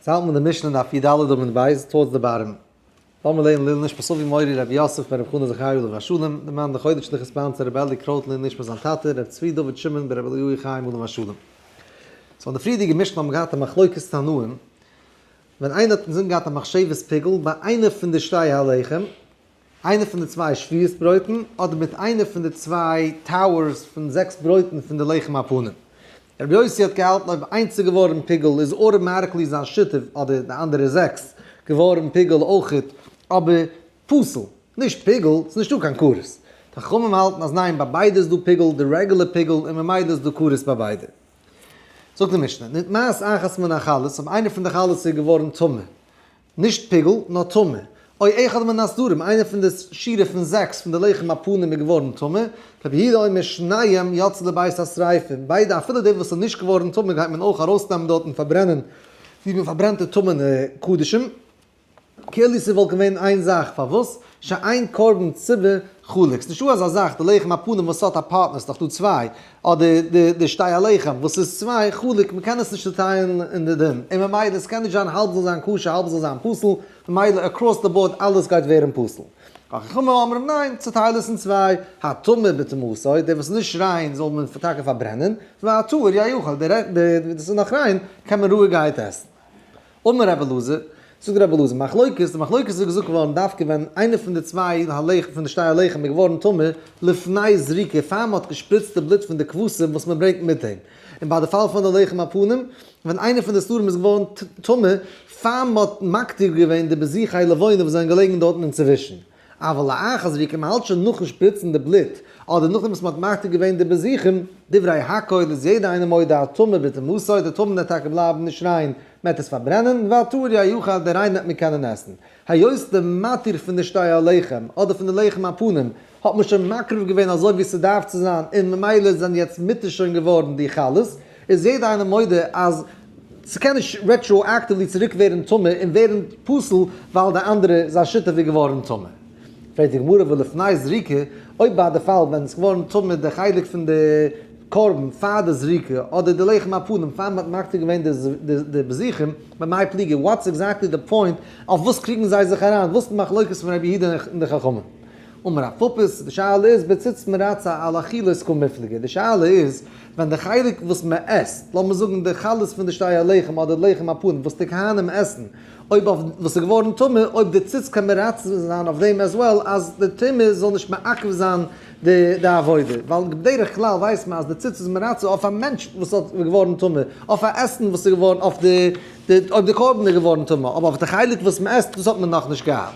יעצט האלט מען די משנה דף י"ד עמוד ב' towards the bottom. לאמיר לערנען לעילוי נשמת אבי מורי רבי יוסף בן רבי חנא זכרי' עליו השלום, די מאן די חודש ליכא sponsor רבי אלי קרויט לעילוי נשמת זיין טאטע רבי צבי דוד שמעון בן רבי אליהו חיים עליו השלום. so אין די פריערדיגע משנה האבן מיר געהאט א מחלוקת תנאים, ווען איינער האט אינזין געהאט א מחשבת פיגול ביי איינע פון די שתי הלחם, איינע פון די צוויי שבועות ברויטן, אדער מיט איינע פון די צוויי towers פון זעקס ברויטן פון די לחם הפנים. רבי יוסי האט געהאלטן אויב איינס איז געווארן פיגול איז automatically זיין שותף אדער די אנדערע זעקס געווארן פיגול אויכעט, אבער פסול, נישט פיגול, ס'איז נישטא קיין כרת. די חכמים האלטן אז ניין ביי ביידע איז דא פיגול, די רעגולער פיגול, און ממילא איז דא כרת ביי ביידע. זאגט די משנה, נטמאת אחת מן החלות, אויב איינע פון די חלות איז געווארן טמא, נישט פיגול, נאר טמא. או אחד מן הסדרים, איינער פון די שורה פון זעקס פון די לחם הפנים איז געווארן טמא, רבי יהודה אומר שניהם יצאו לבית השריפה, ביידע אפילו דער וואס איז נישט געווארן טמא גייט מען אויך ארויסנעמען דארט און פארברענען ווי מען פארברענט די טמא'נע קדשים, כאילו ס'וואלט געווען איין זאך, פארוואס? שאין קרבן ציבור חלוק, ס'נישטא אזא זאך די לחם הפנים וואס האט א פארטנער, ס'דאך דא צוויי, אדער די די שתי הלחם וואס איז צוויי חלוק, מ'קען עס נישט צוטיילן אין די דין, און ממילא ס'קען נישט זיין האלב זאל זיין כשר האלב זאל זיין פסול, ממילא across the board אלעס גייט ווערן פסול. חכמים אומרים ניין, צוטייל עס אין צוויי, הטמא בטומאתו, דער וואס איז נישט ריין זאל מען טאקע פארברענען, והטהור יאכל, דער וואס איז נאך ריין קען מען רואיגערהייט עסן. אמר רבי אלעזר, זאגט רבי אלעזר, מחלוקת, די מחלוקת איז געזאגט געווארן דווקא ווען איינער פון די צוויי הלחם, פון די שתי הלחם איז געווארן טמא לפני זריקה, פאר מען האט געשפריצט די בלוט פון די כבשים וואס מען ברענגט מיט דעם. און ביי די פאל פון די לחם הפנים, ווען איינער פון די סדרים איז געווארן טמא פאר מען האט מקטיר געווען די בזיכי לבונה וואס זענען געלעגן דארטן אינצווישן. אבל לאחר זריקה, מען האלט שוין נאכן שפריצן די בלוט, אדער נאכדעם וואס מען האט מקטיר געווען די בזיכים, דברי הכל איז יעדער איינער מודה הטמא בטומאתו, די טמא'נע וועט טאקע בלייבן נישט ריין, מען וועט עס פארברענען, והטהור יאכל, די ריינע וועט מען קענען עסן. היות די מתיר פון די שתי הלחם, אדער פון די לחם הפנים, האט מען שוין מקריב געווען אזוי ווי ס'דארף צו זיין און ממילא זענען יעצט מותר שוין געווארן די חלות, איז יעדער איינער מודה אז ס'קען נישט retroactively צוריק ווערן טמא און ווערן פסול ווייל די אנדערע זיין שותף איז געווארן טמא. פרעגט די גמרא ולפני זריקה, אויב ביי די פאל ווען עס געווארן טמא די חלק פון די קרבן פאר די זריקה אדער די לחם הפנים פאר מ'האט מקטיר געווען די בזיכים, במאי פליגי, what's exactly the point, אויף וואס קריגן זיי זיך אריין, וואס איז די מחלוקת פון רבי יהודה און די חכמים? אמר רב פפא, די שאלה איז בציץ מרצה על אכילות קמיפלגי, די שאלה איז ווען די חלק וואס מען עסט, לאמיר זאגן די חלות פון די שתי הלחם אדער לחם הפנים וואס די כהנים עסן, אויב אויף וואס איז געווארן טמא, אויב די ציץ קען מרצה זיין אויף דעם as well אז די טומאה זאל נישט מעכב זיין די די עבודה, ווייל בדרך כלל ווייסט מען אז די ציץ איז מרצה אויף א מענטש וואס האט געווארן טמא, אויף א עסן וואס איז געווארן אויף די אויב די קרבן איז געווארן טמא, אבער אויף די חלק וואס מען עסט דאס האט מען נאכנישט געהאט.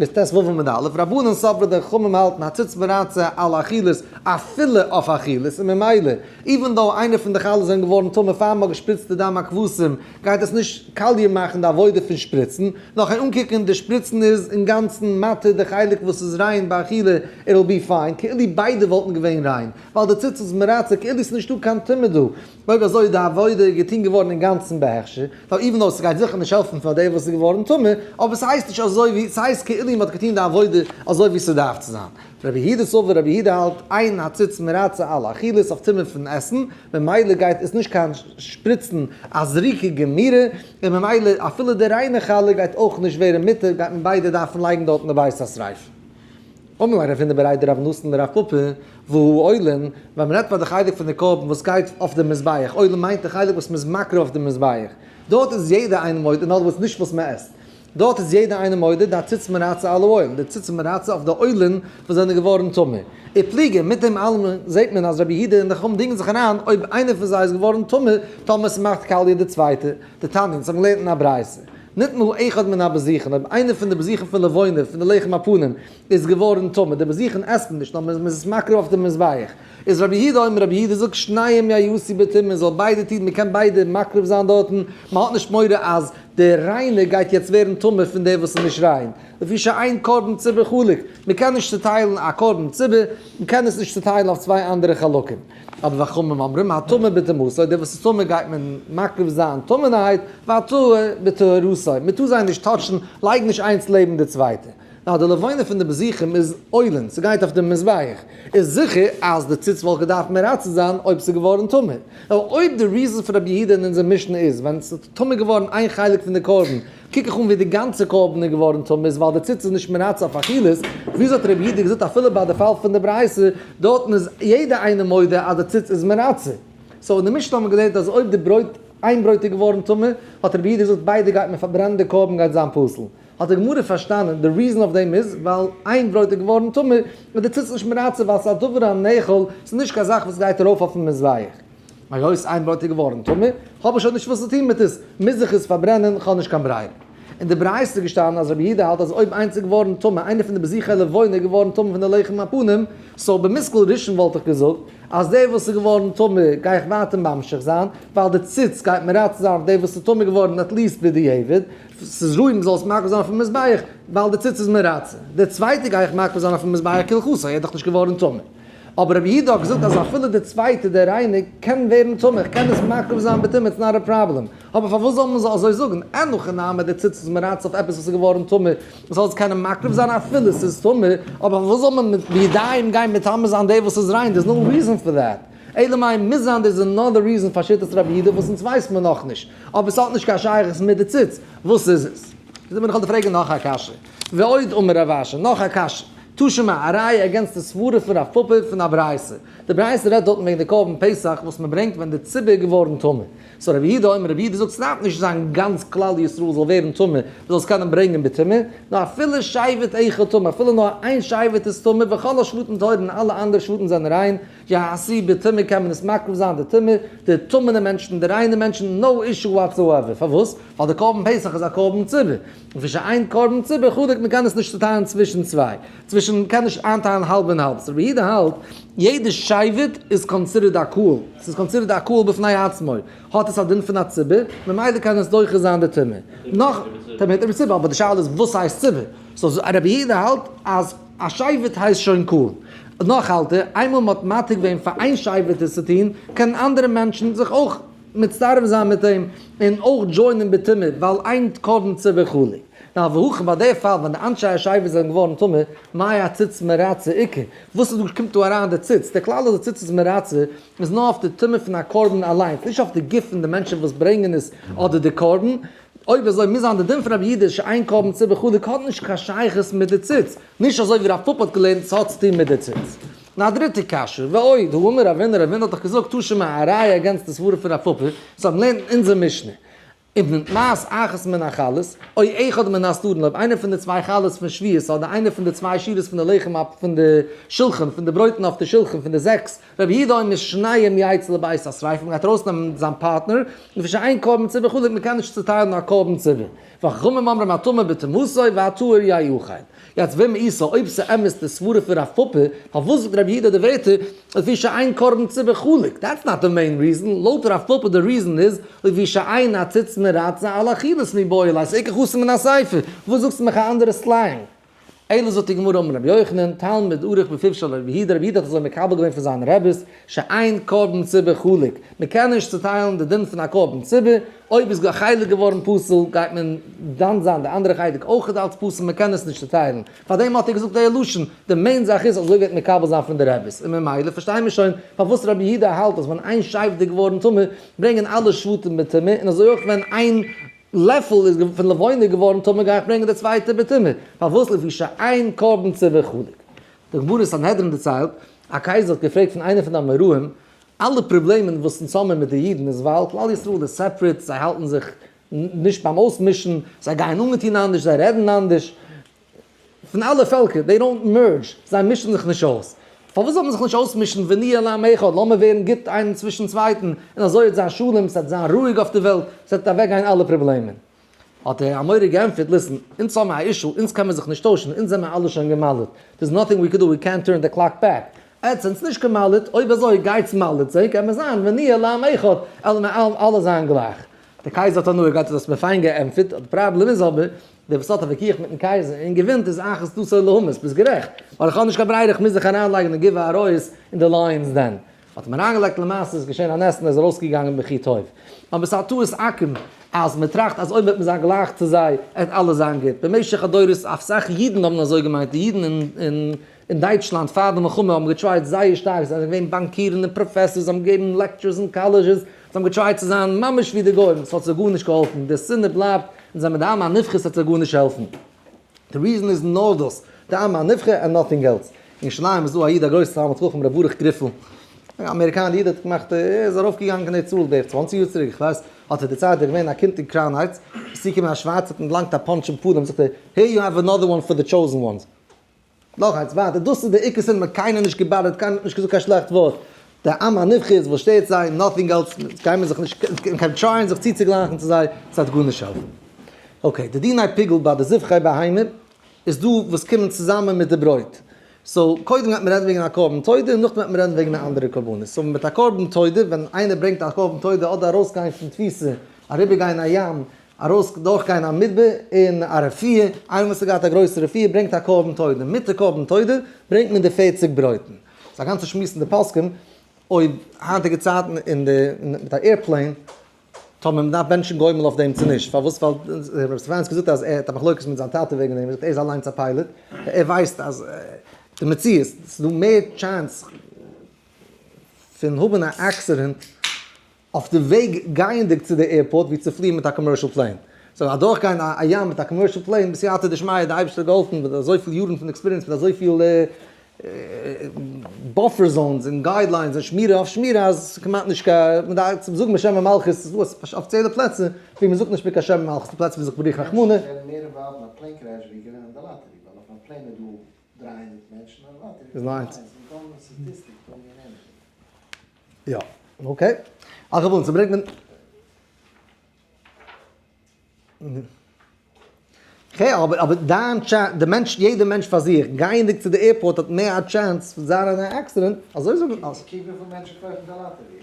איז ט"ו עמוד א', רבנן סברי די חכמים האלטן הציץ מרצה על אכילות אפילו אויף אכילות און ממילא even though איינער פון די חלות זענען געווארן טמא פאר מ'האט געשפריצט די דם הכבשים גייט עס נישט קאליע מאכן די עבודה פון שפריצן, נאכן אנקוקן די שפריצן איז אינגאנצן מתיר די חלק וואס איז ריין באכילה it will be fine כאילו ביידע וואלטן געווען ריין ווייל די ציץ איז מרצה כאילו ס'איז נישטא קיין טומאה דא. אויב אזוי איז די עבודה געטון געווארן אינגאנצן בהכשר, ווייל even though ס'גייט זיכער נישט העלפן פאר דער וואס איז געווארן טמא, אבער ס'הייסט נישט אזוי ווי, ס'הייסט כאילו מ'האט געטון די עבודה אזוי ווי ס'דארף צו זיין. רבי יהודה סבר, רבי יהודה האלט, אין הציץ מרצה על אכילות אויף טומאה פון עסן, ממילא גייט עס נישט קיין שפריצן א זריקה גמורה, און ממילא אפילו די ריינע חלה גייט אויך נישט ווערן מותר, גייט מען ביידע דארפן לייגן דארט אין די בית השריפה. אמר ליה רב הונא בריה דרב נתן לרב פפא, והא עולין, ווען מ'רעדט ביי די חלק פון די קרבן וואס גייט אויף די מזבח, עולין מיינט די חלק וואס מ'איז מקריב אויף די מזבח, דארט איז יעדער איינער מודה, in other words נישט וואס מ'עסט, דארט איז יעדער איינער מודה, דהציץ מרצה על העולין, די ציץ מרצה אויף די עולין וואס זענען געווארן טמא. ופליגי, מיט דעם אלעם זעט מען אז רבי יהודה און די חכמים דינגען זיך אריין אויב איינער פון זיי איז געווארן טמא, טאמער ס'מאכט קאליע די צווייטע, דתניא, אונז האבן געלערנט אין א ברייתא, נטמא אחד מן הבזיכין, אויב איינער פון די בזיכין פון לבונה, פון די לחם הפנים, איז געווארן טמא, די בזיכין עסט מען נישט, נאר מען איז עס מקריב אויף די מזבח, איז רבי יהודה אומר, רבי יהודה זאגט, שניהם יעשו בטומאה, מען זאל ביידע טון, מען קען ביידע מקריב זיין דארטן, מען האט נישט מורא אז דער ריינער גייט יעצט ווערן טמא פון דער וואס איז נישט ריין, לפי שאין קרבן ציבור חלוק, מען קען נישט צוטיילן א קרבן ציבור, מען קען עס נישט צוטיילן אויף צוויי אנדערע חלקים. אבער וחכמים אומרים, הטמא בטומאתו, דער וואס איז טמא גייט מען מקריב זיין טמא'נערהייט, והטהור בטהרתו, מען טאר זיי נישט טאטשן, לייג נישט איינס לעבן די צווייטע. נאר די לבונה פון די בזיכים איז עולין, ס'גייט אויף די מזבח, איז זיכער אז די ציץ וואלט געדארפט מרצה זיין אויב ס'איז געווארן טמא. נאר אויב די reason פון רבי יהודה אין אונזער משנה איז ווען ס'איז טמא געווארן איין חלק פון די קרבן, קוק איך אן ווי די גאנצע קרבן איז געווארן טמא איז ווייל די ציץ איז נישט מרצה אויף אכילות, וויאזוי האט רבי יהודה געזאגט אפילו ביי די פאל פון די ברייתא, דארטן איז יעדער איינער מודה אז די ציץ איז מרצה. so אין די משנה האט מען געלערנט אז אויב די ברויט, איין ברויט איז געווארן טמא, האט רבי יהודה געזאגט ביידע גייט מען פארברענען די קרבן גייט זיין פסול. האט די גמרא פארשטאנען די reason אויף דעם איז ווייל איין ברויט איז געווארן טמא איז די ציץ נישט מרצה ווייל ס'איז א דבר הנאכל, ס'איז נישט קיין זאך וואס גייט ארויף אויפן מזבח. היות איין ברויט איז געווארן טמא האב איך שוין נישט וואס צו טון מיט עס, מוז איך עס פארברענען, כ'האב נישט קיין ברירה. אין די ברייתא איז געשטאנען אז רבי יהודה האלט אז אויב איינס איז געווארן טמא, איינער פון די בזיכי לבונה איז געווארן טמא פון די לחם הפנים, so במושכל ראשון וואלט איך געזאגט אז דער וואס איז געווארן טמא גיי איך ווייטער ממשיך זיין, ווייל די ציץ גייט מרצה זיין אויף דער וואס איז טמא געווארן at least בדיעבד, ס'איז ראוי מ'זאל עס מקריב זיין אויפן מזבח, ווייל די ציץ איז מרצה. די צווייטע גיי איך מקריב זיין אויפן מזבח כהלכתו, ער איז דאך נישט געווארן טמא. אבער רבי יהודה האט געזאגט אז אפילו די צווייטע, די ריינע, קען ווערן טמא, איך קען עס מקריב זיין בטומאה, it's not a problem. אבער פארוואס זאל מען אזוי זאגן? אין הכי נמי די ציץ איז מרצה אויף עפעס וואס איז געווארן טמא, מ'זאל עס קענען מקריב זיין אפילו ס'איז טמא, אבער פארוואס זאל מען מיט בידיים גיין מטמא זיין די וואס איז ריין, there's no reason for that. אלא מאי מוז זיין there's another reason פאר שיטת רבי יהודה וואס אונז ווייסט מען נאכנישט, אבער ס'האט נישט קיין שייכות מיט די ציץ, וואס איז עס? זאג מיר איך וועל דיר פרעגן נאך א קשיא, ועוד אמר רב אשי, נאך א קשיא, תא שמע, א ראיה against די סברה פון רב פפא פון א ברייתא, די ברייתא רעדט דארטן וועגן די קרבן פסח וואס מען ברענגט ווען די ציבור איז געווארן טמא, so רבי יהודה אומר, רבי יהודה זאגט ס'דארף נישט זיין גאנץ כלל ישראל זאל ווערן טמא, מ'זאל עס קענען ברענגען בטומאה, נאר אפילו שבט אחד טמא, אפילו נאר איין שבט איז טמא, וכל השבטים טהורין אלע אנדערע שבטים זענען ריין, יעשו בטומאה קען מען עס מקריב זיין די טומאה, די טמא'נע מענטשן, די ריינע מענטשן, no issue whatsoever, פארוואס? ווייל די קרבן פסח איז א קרבן ציבור, לפי שאין קרבן ציבור חלוק מען קען עס נישט צוטיילן צווישן צוויי, צווישן מען קען נישט איינטיילן האלב און האלב, so רבי יהודה האלט יעדע שבט איז considered א קהל, ס'איז considered א קהל בפני עצמו, האט עס א דין פון א ציבור, ממילא קען עס דוחה זיין די טומאה. נאך, טומאה איז ציבור, אבער די שאלה איז וואס הייסט ציבור? so רבי יהודה האלט אז א שבט הייסט שוין קהל. נאך האלט ער, איינמאל מ'האט מתיר געווען פאר איין שבט עס צו טון, קענען אנדערע מענטשן זיך אויך מצטרף זיין מיט אים און אויך join ען בטומאה, ווייל אין קרבן ציבור חלוק. נאר והכא ביי די פאל ווען די אנשי השבט זענען געווארן טמא, מאי הציץ מרצה איכא? וואס איז דא קומט דא אריין די ציץ? די כלל אז די ציץ איז מרצה איז נאר אויף די טומאה פון א קרבן אליינס, נישט אויף די גוף פון די מענטשן וואס ברענגען עס אדער די קרבן. אויב אזוי מוז זיין די דין פון רבי יהודה שאין קרבן ציבור חלוק האט נישט קיין שייכות מיט די ציץ, נישט אזוי ווי רב פפא האט געלערנט ס'האט צוטון מיט די ציץ. און א דריטע קשיא, ועוד, האמר רבינא, רבינא האט דאך געזאגט תא שמע א ראיה against די סברה פון רב פפא, סאו מ'לערנט אין אונזער משנה, אם נטמאת אחת מן החלות, או אחד מן הסדרין, אויב איינער פון די צוויי חלות פון שבועות אדער איינער פון די צוויי שורות פון די לחם פון די שלחן, פון די ברויטן אויף די שלחן, פון די זעקס, רבי יהודה אומר שניהם יצאו לבית השריפה, מ'גייט ארויסנעמען זיין פארטנער, לפי שאין קרבן ציבור חלוק, מ'קען נישט צוטיילן א קרבן ציבור. וחכמים אומרים הטמא בטומאתו והטהור יאכל. יעצט ואם איתא, אויב ס'אמת די סברה פון רב פפא, פארוואס זאגט רבי יהודה די ווערטער, לפי שאין קרבן ציבור חלוק? that's not the main reason, לויט רב פפא די reason איז, לפי שאין הציץ מרצה על אכילת מיבעי ליה, ס'עיקר חסר מן הספר, וואס זאגסטו מיך א אנדערע slang? אלא זאגט די גמרא אמר רבי יוחנן, תלמיד ערוך בפיו של רבי יהודה, רבי יהודה האט אזוי מקבל געווען פון זיינע רביס, שאין קרבן ציבור חלוק, מען קען נישט צוטיילן די דין פון א קרבן ציבור, אויב איז א חלק געווארן פסול גייט מען דן זיין די אנדערע חלק אויך אלץ פסול, מען קען עס נישט צוטיילן, פארדעם האט ער געזאגט די לשון, די main זאך איז אזוי וועט מקבל זיין פון די רביס, און ממילא פארשטייען מיר שוין פארוואס רבי יהודה האלט אז ווען איין שבט איז געווארן טמא ברענגען אלע שבטים בטומאה, און אזוי אויך ווען איין לעפל איז פון לבונה געווארן טמא גיי איך ברענגען די צווייטע בטומאה, פארוואס לפי שאין קרבן ציבור חלוק. די גמרא סנהדרין דערציילט, א קייזער האט געפרעגט פון איינער פון די אמוראים, אלע פראבלעמען וואס אונז האמיר מיט די אידן איז ווייל כלל ישראל איז separate, זיי האלטן זיך נישט ביים אויסמישן, זיי גייען אנגעטון אנדערש, זיי רעדן אנדערש, פון אלע פעלקער, they don't merge, זיי מישן זיך נישט אויס. פארוואס זאל מען זיך נישט אויסמישן ונהיה לעם אחד, לאמיר ווערן גוט איינער צווישן צווייטן, און אזוי וועט זיין שלום, ס'וועט זיין רואיג אויף די וועלט, ס'וועט אוועקגיין אלע פראבלעמען. האט דער אמורא געענטפערט, listen, אונז האבן א issue, אונז קען מען זיך נישט טוישן, אונז זעמער אלע שוין גע'מל'ט, there's nothing we can do, we can't turn the clock back. עטס זענטס נישט גע'מל'ט, אויב אזוי גייטס מל'ט זיי, קען מען זיין ונהיה לעם אחד, אלע זיין גלייך. דער קייזער האט הנאה געהאט אז האסט מיר פיין געענטפערט, די פראבלעם איז אבער, דער וואס האט א וויכוח מיטן קייזער און געווינט איז אחת דתו להמית, ביסט גערעכט, ווייל איך האב נישט קיין ברירה איך מוז זיך אריינלייגן אין גילוי עריות אין די lion's den. האט אים אריינגעלייגט למעשה איז געשען א נס און ער איז ארויסגעגאנגען בכי טוב. אבער ס'איז א טעות עקום אז מען טראכט אז אויב וועט מען זיין גלייך צו זיי עט אלעס זיין גוט. במשך הדורות אסאך אידן האבן אזוי געמיינט, די אידן אין אין דייטשלאנד פאר די מלחמה האבן געטרייט זייער שטארק, זיי זענען געווען באנקירן און פראפעסארס, זיי האבן געגעבן lectures אין colleges, זיי האבן געטרייט צו זיין ממש ווי די גוים, ס'האט זיי גארנישט געהאלפן, די שנאה בלייבט, און זיי מיט די עם הנבחר ס'האט זיי גארנישט העלפן. די reason איז נאר דאס, די עם הנבחר and nothing else. אין ירושלים איז דא א איד א גרויסע תלמיד חכם ר' ברוך גריפל, א אמעריקאנער איד האט געמאכט, ער איז ארויף געגאנגען קיין ארץ ישראל בערך 20 יאר צוריק, איך ווייס, האט ער דערציילט ער איז געווען א קינד אין קראון הייטס, איז צוגעקומען א שווארצער האט אים דערלאנגט א punch אין פנים, זאגט ער, here you have another one for the chosen ones. נאך איינס ווייטער, דאס איז די עיקר סיבה, מ'האט קיינעם נישט געבאדערט, קיינער האט נישט געזאגט קיין שלעכט ווארט, די עם הנבחר איז וואס שטערט זיי, nothing else, גייען מיר זיך נישט, קיין טרייען זיך צוצוגלייכן צו זיי, ס'וועט גארנישט העלפן. okay, די דיני פיגול ביי די זבחי בהמה איז דא וואס קומען צוזאמען מיט די ברויט. so, קודם גייט מען רעדן וועגן א קרבן תודה, און נאכדעם וועט מען רעדן וועגן די אנדערע קרבנות. so, מיט א קרבן תודה, ווען איינער ברענגט א קרבן תודה אדער ארויסגיין פון תפיסה, אריבערגיין א ים, ארויס דורכגיין א מדבר און א רפואה, איינער וואס האט געהאט א גרויסע רפואה ברענגט א קרבן תודה, מיט די קרבן תודה ברענגט מען די 40 ברויטן. ס'איז א גאנצע שמועס אין די פוסקים אויב היינטיגע צייטן אין די מיט א airplane טאמער מען דארף בענטשן גומל אויף דעם צו נישט, פארוואס ווייל רבי סטעפאנס געזאגט אז ער האט א מחלוקת מיט זיין טאטע וועגן דעם, ער זאגט ער איז אליינס א pilot, ער ווייסט אז די מציאות, ס'איז דא מער chance פון האבן א accident אויף די וועג גייענדיג צו די airport ווי צו פליען מיט א commercial plane. so אדורכגיין א ים מיט א commercial plane בסייעתא דשמיא האט די אייבערשטער געהאלפן מיט אזויפיל יארן פון experience מיט אזויפיל buffer zones און guidelines און שמירה אויף שמירה אז ס'איז כמעט נישט קיין, מ'דארף צו זאגן בשם ומלכות ס'איז דא אפיציעלע פלעצער ווי מ'זאגט נישט מיט קיין שם ומלכות, די פלעצער ווי זיך בריך רחמנא. מענטשן ווערן מער involved אין א plane crash ווי געווינען די לאטערי, ווייל אויף א plane איז דא 300 מענטשן און א לאטערי איז נאר איינס. יא, okay. על כל פנים, ס'ברענגט מען. okay, אבער דיין chance, די מענטש, יעדע מענטש פאר זיך, גייענדיג צו די airport האט מער א chance פון זיין אין א accident, אזוי זאגן אז. קוק וויפיל מענטשן קויפן די לאטערי.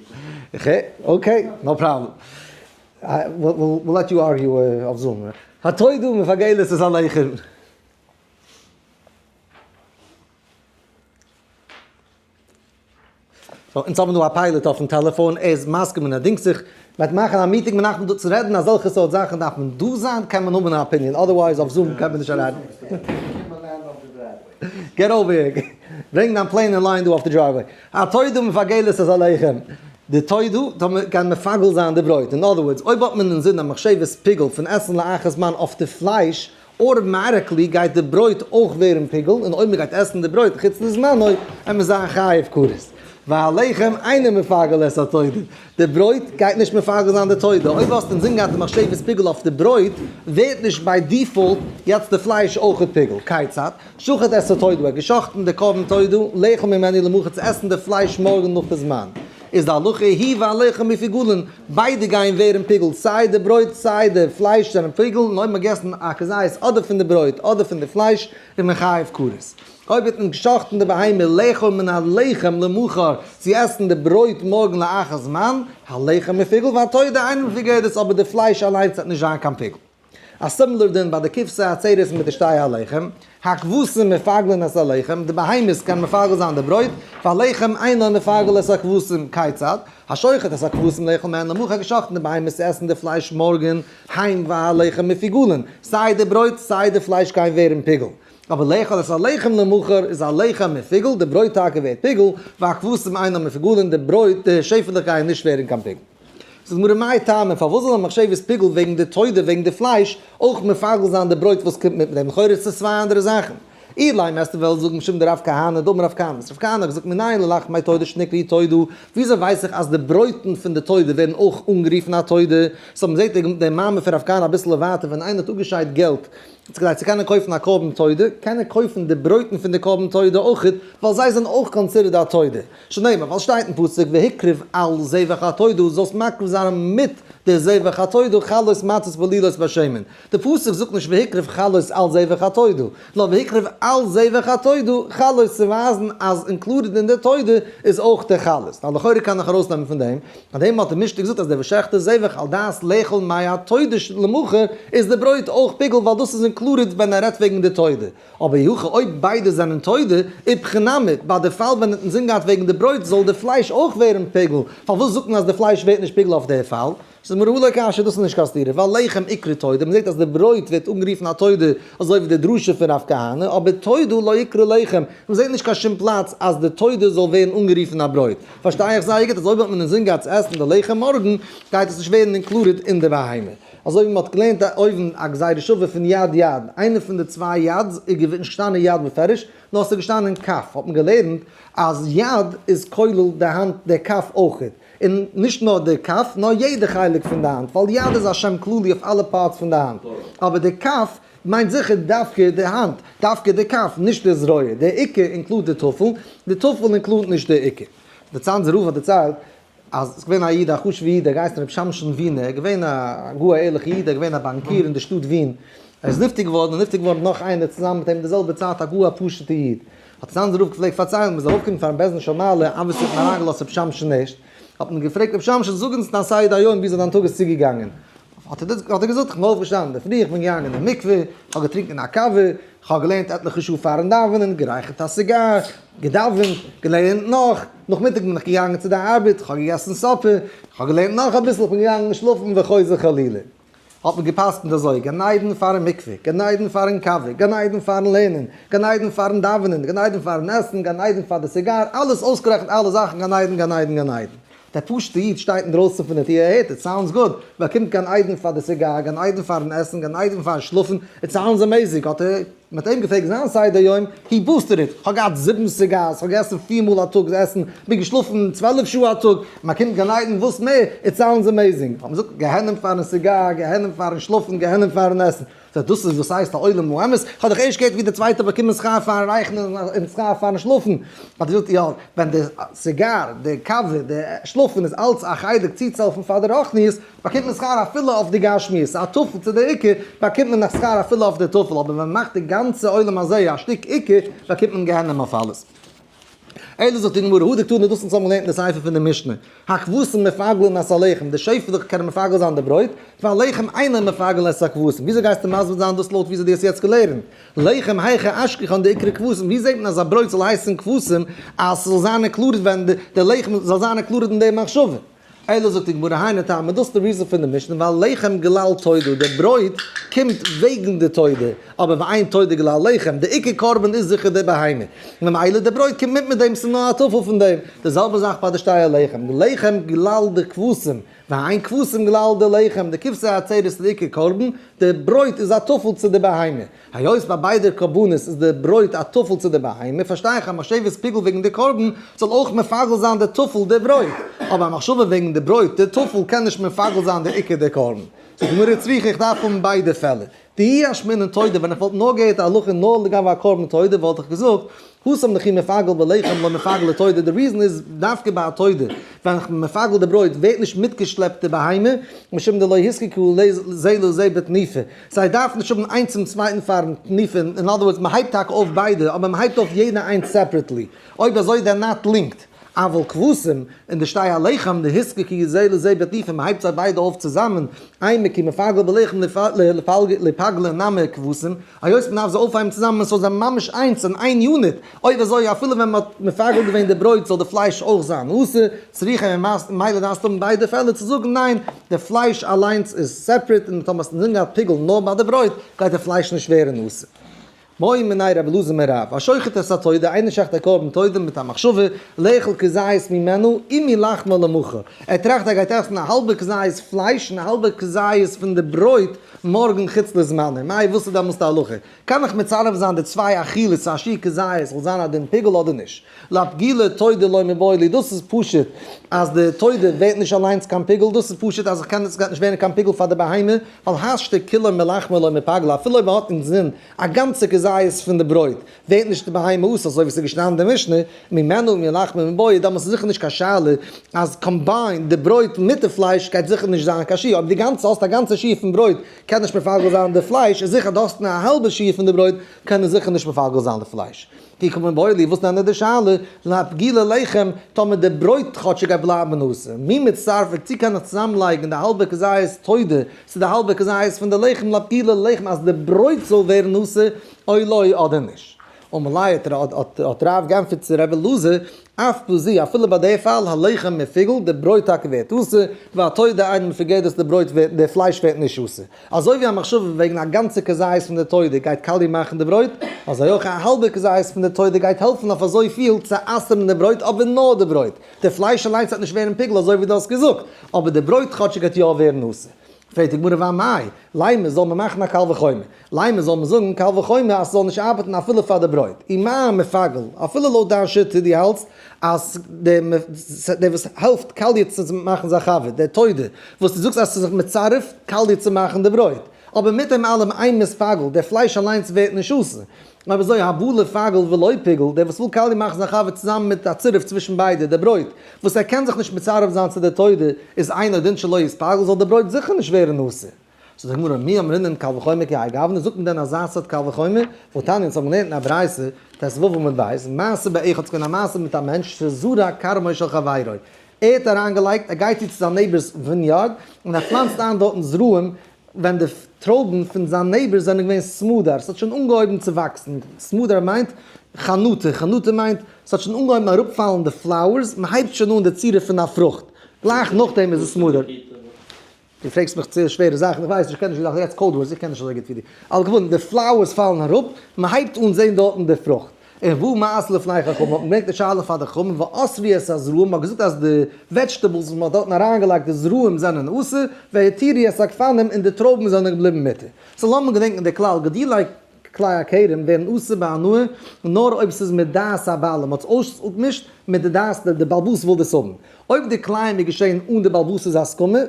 okay, okay, no problem. We'll let you argue אויף Zoom. התודה מפגלת את הלחם. so אונז האבן דא א pilot אויפן טעלעפאן, ער איז מסכים און ער דינגט זיך, מ'וועט מאכן א meeting מנחם דא צו רעדן אזעלכע סארט זאכן דארף מען דא זיין קען מען האבן א opinion, otherwise אויף Zoom קען מען נישט אריין. get over here, ברענג דיין plane און land דא אויף די driveway. התודה מפגלת את הלחם, די תודה קען מפגל זיין די ברויט, אין other words אויב האט מען אינזין א מחשבת פיגול פון עסן לאחר זמן אויף די פלייש, automatically גייט די ברויט אויך ווערן פיגול, און אויב מען גייט עסן די ברויט חוץ לזמנו, וועט מען זיין חייב כרת. והלחם אינו מפגל את התודה, די ברויט גייט נישט מפגל זיין די תודה, אויב האסט אינזין געהאט די מחשבת פיגול אויף די ברויט, ווערט נישט by default יעצט די פלייש אויכעט פיגול. כיצד? שחט את התודה, ער האט געשחט'ן די קרבן תודה, לאכול ממנו למחר צו עסן די פלייש מארגן נאך די זמן. איז די הלכה הוא והלחם מפוגלין, ביידע גייען ווערן פיגול, סיי די ברויט סיי די פלייש זענען פיגול, און אויב מען געסן א כזית אדער פון די ברויט אדער פון די פלייש איז מען חייב כרת. אויב האט מען געשחט'ן די בהמה לאכול מן הלחם למחר צו עסן די ברויט מארגן לאחר זמן, הלחם מפוגל והתודה אינו מפוגלת אבער די פלייש אליינס וועט נישט זיין קיין פיגול. א similar דין ביי די כבשי עצרת מיט די שתי הלחם, הכבשים מפגלין את הלחם, די בהמות קען מפגל זיין די ברויט, והלחם אינו מפגל את הכבשים, כיצד? השוחט את הכבשים לאכול מהן למחר געשאכטן די בהמות צו עסן די פלייש מארגן, הן והלחם מפוגלין, סיי די ברויט סיי די פלייש גייען ווערן פיגול. אבער לאכול את הלחם למחר איז הלחם מפוגל, די ברויט טאקע ווערט פיגול, והכבשים אינן מפוגלין, די ברויט, די שעפעלעך גייען נישט ווערן קיין פיגול. זאגט גמרא מאי טעמא, פארוואס זאל א מחשבת פיגול וועגן די תודה וועגן די פלייש אויך מפגל זיין די ברויט וואס קומט מיט דעם? לכאורה איז עס צוויי אנדערע זאכן. אילימא וועסטו וועלן זאגן משום דרב כהנא דאמר רב כהנא, וואס רב כהנא האט געזאגט מנין ללחמי תודה שנקראו תודה, וויאזוי ווייס איך אז די ברויטן פון די תודה ווערן אויך אנגערופן א תודה? so מ'זעט די מאמר פון רב כהנא אביסעלע ווייטער ווען איינער האט אפגעשיידט געלט כדי צו קענען קויפן א קרבן תודה, קען ער קויפן די ברויטן פון די קרבן תודה אויכעט, ווייל זיי זענען אויך considered א תודה. שנאמר, ווייל שטייט אין פסוק והקריב על זבח התודה, זאלסט מקריב זיין מיט די זבח התודה חלות מצות בלולות בשמן. די פסוק זאגט נישט והקריב חלות על זבח התודה, נאר והקריב על זבח התודה חלות צו ווייזן אז included אין די תודה איז אויך די חלות. נאר לכאורה קען איך ארויסנעמען פון דעם, פאר דעם האט די משנה געזאגט אז דער ושחט את הזבח על דעת לאכול מהתודה למחר איז די ברויט אויך פיגול ווייל דאס איז included. included ווען ער רעדט וועגן די תודה. אבער אי הכי אויב ביידע זענען תודה, איפכא נמי, ביי די פאל ווען ער האט אינזין געהאט וועגן די ברויט זאל די פלייש אויך ווערן פיגול, פארוואס זאגט מען אז די פלייש ווערט נישט פיגול אויף די פאל? ס'איז מראה לא קשיא, דאס איז נישט קיין סתירה, ווייל לחם איקרי תודה, מ'זעט אז די ברויט ווערט אנגערופן א תודה, אזוי ווי די דרשה פון רב כהנא, אבער תודה לא איקרי לחם, מ'זעט נישט קיין שום פלאץ אז די תודה זאל ווערן אנגערופן א ברויט. פארשטיי איך זייער גוט אז אויב האט מען אינזין געהאט צו עסן די לחם מארגן, גייט עס נישט ווערן included אין די בהמה. אזוי ווי מ'האט געלערנט אויבן א גזירה שווה פון יד יד, איינע פון די צוויי יד'ס איז נישט געשטאנען יד בפירוש, נאר ס'איז געשטאנען כף, האט מען געלערנט אז יד איז כולל די האנט די כף אויכעט. און נישט נאר די כף, נאר יעדע חלק פון די האנט, ווייל יד איז א שם כללי אויף אלע parts פון די האנט, אבער די כף מיינט זיכער דווקא די האנט, דווקא די כף, נישט די זרוע, די עיקר include די טפל, די טפל include נישט די עיקר. די צאנזער רב האט דערציילט אז עס איז געווען א איד א חשוב'ע איד ער האט געהייסן רבי שמשון ווינער, ער איז געווען א גאר א ערליכע איד, ער איז געווען א באנקיר אין די שטאט ווין, ער איז נפטר געווארן און נפטר געווארן נאך איינער צוזאמען מיט אים אין די זעלבע צייט א גאר א פשוט'ע איד, האט צאנזער רב געפלעגט פארציילן, מ'איז ארויפגעקומען פארן בית דין של מעלה, אבער ס'האט מען אריינגעלאזט רבי שמשון נישט, האט מען געפרעגט רבי שמשון זאג אונז דיין סדר היום וויאזוי דיין טאג איז צוגעגאנגען, האט ער געזאגט איך בין אויפגעשטאנען אינדערפרי, איך בין געגאנגען אין מקווה, איך האב געטרינקען א קאווע, איך האב געלערנט עטליכע שעה פארן דאווענען, גערייכערט א סיגאר, געדאווענט, געלערנט נאך, נאכמיטאג בין איך געגאנגען צו די ארבעט, איך האב געגעסן supper, איך האב געלערנט נאך אביסל, איך בין געגאנגען שלאפן וחוזר חלילה. האט מען געפסקנט אזוי, גן עדן פארן מקווה, גן עדן פארן קאווע, גן עדן פארן לערנען, גן עדן פארן דאווענען, גן עדן פארן עסן, גן עדן פאר די סיגאר, אלעס אויסגערעכנט אלע זאכן גן עדן גן עדן גן עדן. דער פשוט'ער איד שטייט אינדרויסן פון די טיר, ער הערט, it sounds good, באקומט גן עדן פאר די סיגאר, גן עדן פארן עסן, גן עדן פארן שלאפן, it sounds amazing, האט ער מ'האט אים געפרעגט זיין סדר יום, he boosted it, כ'האב געהאט זיבן cigars, כ'האב געעסן פיר מאל א טאג עסן, כ'בין געשלאפן 12 שעה א טאג, מ'באקומט גן עדן, וואס מער? It sounds amazing. האט מען געזאגט, גיהנום פארן סיגאר, גיהנום פארן שלאפן, גיהנום פארן עסן. זאגט דאס איז וואס הייסט א עולם האמת, כ'האב דאך ערשט געהערט ווי דער צווייטער באקומען שכר פארן רייכן און שכר פארן שלאפן. האט ער געזאגט, יא, ווען די סיגאר, די קאווע, די שלאפן איז אלץ א חלק צוצוהעלפן פאר די רוחניות, באקומט מען שכר אפילו אויף די גשמיות, א טפל צו די עיקר, באקומט מען נאך שכר אפילו אויף די טפל, אבער ווען מען מאכט די גאנצע עולם הזה א שטיק עיקר, באקומט מען גיהנום אויף אלעס. אלא זאגט די גמרא, הא דקתני, דאס אונז האבן געלערנט אין די סיפא פון די משנה, הכבשים מפגלין את הלחם, די שעפעלעך קענען מפגל זיין די ברויט, והלחם אינו מפגל את הכבשים, וויאזוי גייסטו מסביר זיין דאס לויט וויאזוי דו האסט יעצט געלערנט? לחם היכא אשכחן דאיקרי כבשים, ווי זעט מען אז א ברויט זאל הייסן כבשים, אז ס'זאל זיין included ווען די לחם זאל זיין included אין די מחשבה? אלא זאגט די גמרא היינו טעמא, דאס איז די reason פון די משנה, ווייל לחם גלל תודה, די ברויט קומט וועגן די תודה, אבער ואין תודה גלל לחם, די עיקר קרבן איז זיכער די בהמה, ממילא די ברויט קומט מיט מיט דעם, ס'איז נאר א טפל פון דעם, די זעלבע זאך ביי די שתי הלחם, לחם גלל די כבשים, ואין כבשים גלל די לחם, די כבשי העצרת איז די עיקר קרבן, די ברויט איז א טפל צו די בהמה. היות ביי ביידע קרבנות איז די ברויט א טפל צו די בהמה, פארשטיי איך אז מחשבת פיגול וועגן די קרבן זאל אויך מפגל זיין די טפל די ברויט, אבער א מחשבה וועגן די ברויט די טפל קען נישט מפגל זיין די עיקר די קרבן. זאגט די גמרא צריכא איך דארף האבן ביידע פעלער. דאי אשמעינן תודה ווען איך וואלט נאר געהערט א הלכה נאר לגבי א קרבן תודה וואלט איך געזאגט התם דכי מפגל בלחם לא מפגל לתודה, די reason איז דווקא ביי א תודה, ווען איך בין מפגל די ברויט ווערט נישט מיטגעשלעפט די בהמה, משום דלא הוזקקו זה לזה בתנופה, זיי דארפן נישט האבן איינס צום צווייטן פארן תנופה, in other words מען הייבט טאקע אויף ביידע אבער מען הייבט אויף יעדע איינס separately, אויב אזוי they're not linked. אבל כבשים, און די שתי הלחם, דהוזקקו זה לזה בתנופה, מען הייבט זיי ביידע אויף צוזאמען, אימא כי מפגל בלחם ליפגלו נמי כבשים, היות מען דארף זיי אויפהייבן צוזאמען ס'זאל זיין ממש איינס און איין unit, אויב אזוי אפילו ווען מען האט מפגל געווען די ברויט זאל די פלייש אויך זיין אסור, צריכא ממילא דארפסטו האבן ביידע פעלער צו זאגן ניין די פלייש אליינס איז separate און טאמער האסט אינזין געהאט פיגול נאר ביי די ברויט גייט די פלייש נישט ווערן אסור. בעא מיניה רבי אלעזר מרב, השוחט את התודה, איינער שעכט א קרבן תודה מיט א מחשבה, לאכול כזית ממנו, ומלחמה למחר. ער טראכט ער גייט עסן א האלבע כזית פלייש און א האלבע כזית פון די ברויט מארגן חוץ לזמנו. מאי וואס איז דעמאלס די הלכה? קען איך מצרף זיין די צוויי אכילות צו א שיעור כזית זאל זיין א דין פיגול אדער נישט? לאפגולי תודה לא מיבעיא לי, דאס איז פשוט אז די תודה ווערט נישט אליינס קיין פיגול, דאס איז פשוט אז איך קען עס גייט נישט ווערן קיין פיגול פאר די בהמה, ווייל השתא כולו מלחמא לא מיפגלא, אפילו אויב מען האט אינזין א גאנצע כזית פון די ברויט, ווערט נישט די בהמה אסור, אזוי ווי ס'איז געשטאנען אין די משנה, ממנו ומלחמא מיבעיא, דאמאלס איז זיכער נישט קיין שאלה אז combined די ברויט מיט די פלייש גייט זיכער נישט זיין קיין שיעור, אויב די גאנצע האסט א גאנצע שיעור פון ברויט קען נישט מפגל זיין די פלייש, איז זיכער אז דו האסט נאר א האלבע שיעור פון די ברויט קען עס זיכער נישט מפגל זיין די פלייש. כי קא מיבעיא לי, וואס דען איז די שאלה? לאפגולי לחם, טאמער די ברויט כאטשיג גייט בלייבן אסור. מי מצטרפי, צו קען איך צוזאמלייגן די האלבע כזית תודה צו די האלבע כזית פון די לחם לאפגולי לחם אז די ברויט זאל ווערן אסור, או לא אדער נישט. אמר ליה האט רב גענטפערט צו רבי אלעזר, אף בזו, אפילו ביי די פאל, הלחם מיפגל, די ברויט טאקע ווערט אסור, והתודה אינה מפוגלת, די ברויט ווערט, די פלייש ווערט נישט אסור. אזוי ווי א מחשבה וועגן א גאנצע כזית פון די תודה גייט קאליע מאכן די ברויט, אזוי אויך א האלבע כזית פון די תודה גייט העלפן אויף אזוי פיל צו אסר'ן די ברויט אבער נאר די ברויט, די פלייש אליינס וועט נישט ווערן פיגול אזוי ווי דו האסט געזאגט, אבער די ברויט כאטשיג גייט יא ווערן אסור. פרעגט די גמרא ואמאי, לימא זאל מען מאכן א קל וחומר, לימא זאל מען זאגן קל וחומר אז ס'זאל נישט ארבעטן אפילו פאר די ברויט, ומה מפגל, אפילו לויט דיין שיטה דו האלטסט אז דער וואס העלפט קאליע צו מאכן זיין חבר, דער תודה, וואס דו זאגסט אז ס'איז זיך מצרף קאליע צו מאכן די ברויט, אבער מיט דעם אלעם אין מתפגל, דער פלייש אליינס ווערט נישט אסור. אויב אזוי הבא לפגל ולא פיגל, דער וואס וויל קאליע מאכן זיין חבר צוזאמען מיט א צירוף צווישן ביידע, די ברויט, וואס ער קען זיך נישט מצרף זיין צו די תודה, איז אינו דין שלא יתפגל, זאל די ברויט זיכער נישט ווערן אסור. זאגט די גמרא, מי אמרינן קל וחומר כהאי גוונא, זאגט מען דען אזא סארט קל וחומר? והתניא, אונז האבן געלערנט אין א ברייתא, ט"ו עמוד ב', מעשה באחד, ס'געווען א מעשה מיט א מענטש שזרע כרמו של חברו, ער האט אריינגעלייגט, ער גייט צו צו זיין neighbor 'ס vineyard, און ער פלאנצט איין דארטן זרעים, ווען די טרויבן פון זיין neighbor זענען געווען סמדר, ס'האט שוין אנגעהויבן צו וואקסן, סמדר מיינט חנטה, חנטה מיינט ס'האט שוין אנגעהויבן אראפפאלן די flowers, מ'הייבט שוין אן די צורה פון א פרוכט, גלייך נאכדעם איז עס סמדר. דו פרעגסט מיך צו שווערע זאכן, איך ווייס נישט, איך קען נישט די זאכן, דו רעדסט code words, איך קען נישט אזוי גוט ווי דיר. על כל פנים, די flowers פאלן אראפ, מען הייבט אן זען דארטן די פרוכט. און ובא מעשה לפני חכמים, האט מען געברענגט די שאלה פאר די חכמים, ואסרו את הזרעים, מען האט געזאגט אז די vegetables וואס מען האט דארטן אריינגעלייגט די זרעים זענען אסור, והתירו את הגפנים, און די טרויבן זענען געבליבן מותר. so לאמיר געדענקן די כלל, גידולי כלאי הכרם ווערן אסור בהנאה נאר אויב ס'איז מדעת הבעלים, מ'האט עס אויסגעמישט מיט די דעת די בעל הבית וויל דאס האבן. אויב די כלאים איז געשען אן די בעל הבית'ס הסכמה,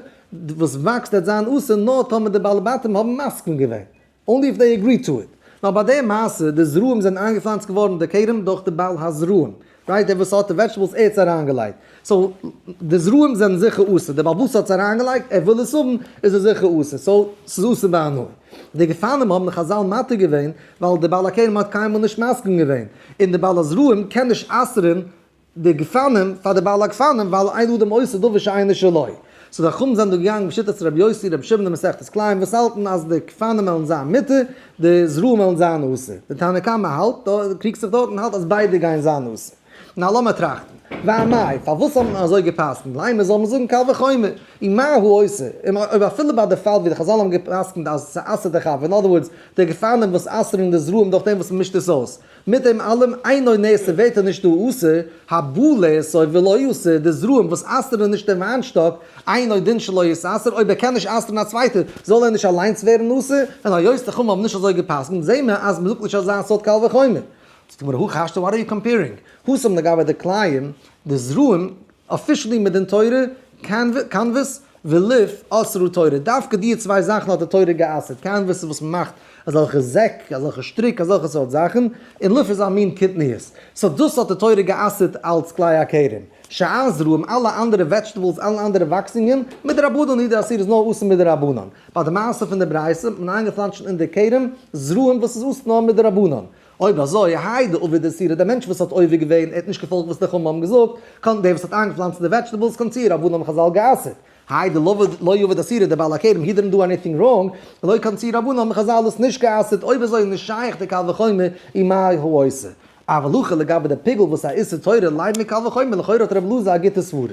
וואס וואקסט וועט זיין אסור נאר טאמער די בעלי בתים האבן מסכים געווען, only if they agree to it. נאר ביי די מעשה, די זרעים זענען איינגעפלאנצט געווארן די כרם דורך די בעל הזרעים, right דער וואס האט די vegetables ער האט עס אריינגעלייגט, so די זרעים זענען זיכער אסור, דער בעל הבית האט עס אריינגעלייגט, ער וויל עס האבן, איז עס זיכער אסור, so ס'איז אסור בהנאה. די גפנים האבן די חזל מתיר געווען, ווייל די בעל הכרם האט קיינמאל נישט מסכים געווען, און די בעל הזרעים קען נישט אסר'ן די גפנים פאר די בעל הגפנים ווייל אין אדם עושה דבר שאינו שלו. so די חכמים זענען דא געגאנגען בשיטת רבי יוסי רבי שמעון אין מסכת כלאים וואס האלטן אז די גפנים וועלן זיין מותר, די זרעים וועלן זיין אסור. די תנא קמא האלט, קריגט זיך דארט און האלט אז ביידע גייען זיין אסור. נא לאמיר טראכטן. ואמאי, פארוואס האט מען אזוי גע'פסק'נט? לימא זאל מען זאגן קל וחומר. ומה הוא עושה? אויב אפילו ביי די פאל ווי די חזל האבן גע'פסק'נט אז ס'אסר'ט די חבר, in other words, די גפנים וואס אסר'ן די זרעים דורך דעם וואס מ'מישט עס אויס, מיט דעם אלעם אינו נאסר ווערט ער נישט דא אסור, הבא לאסור ולא אסר, די זרעים וואס אסר'ן נישט דעם וויינשטאק, אינו דין שלא יתאסר, אויב ער קען נישט אסר'ן א צווייטער, זאל ער נישט אליינס ווערן אסור, און היות די חכמים האבן נישט אזוי גע'פסק'נט, זעהן מיר אז מ'זאגט נישט אזא סארט קל וחומר. זאגט די גמרא, הכי השתא, what are you comparing? התם לגבי די כלאים, די זרעים, officially מדין תורה, canvas, ולוף, אסרה תורה, דווקא די צוויי זאכן האט די תורה גע'אסר'ט, canvas איז וואס מ'מאכט אזעלכע זעק, אזעלכע שטריק, אזעלכע סארט זאכן, און לוף איז א מין קטניות. so דאס האט די תורה גע'אסר'ט אלץ כלאי הכרם. שאר זרעים, אלע אנדערע vegetables, אלע אנדערע וואקסונגען, מדרבנן הוא דאסירי איז נאר אסור מדרבנן. ביי די מעשה פון די ברייתא האט מען איינגעפלאנצט אין די כרם זרעים וואס איז אסור נאר מדרבנן. אויב אזוי, האי דעבד איסורא, דער מענטש וואס האט עובר געווען, ער האט נישט געפאלגט וואס די חכמים האבן געזאגט, קאן דער וואס האט איינגעפלאנצט די vegetables קאנצוהו רבנן האבן חזל גע'אסר'ט. האי דלא עבד איסורא, דער בעל הכרם, he didn't do anything wrong, לא קנסוהו רבנן האבן חזל עס נישט גע'אסר'ט, אויב אזוי איז נישט שייך די קל וחומר, ומה הוא עושה. אבל הכא לגבי די פיגול וואס איז א איסור תורה, לימא קל וחומר, לכאורה האט רבי אלעזר א גוטע סברה.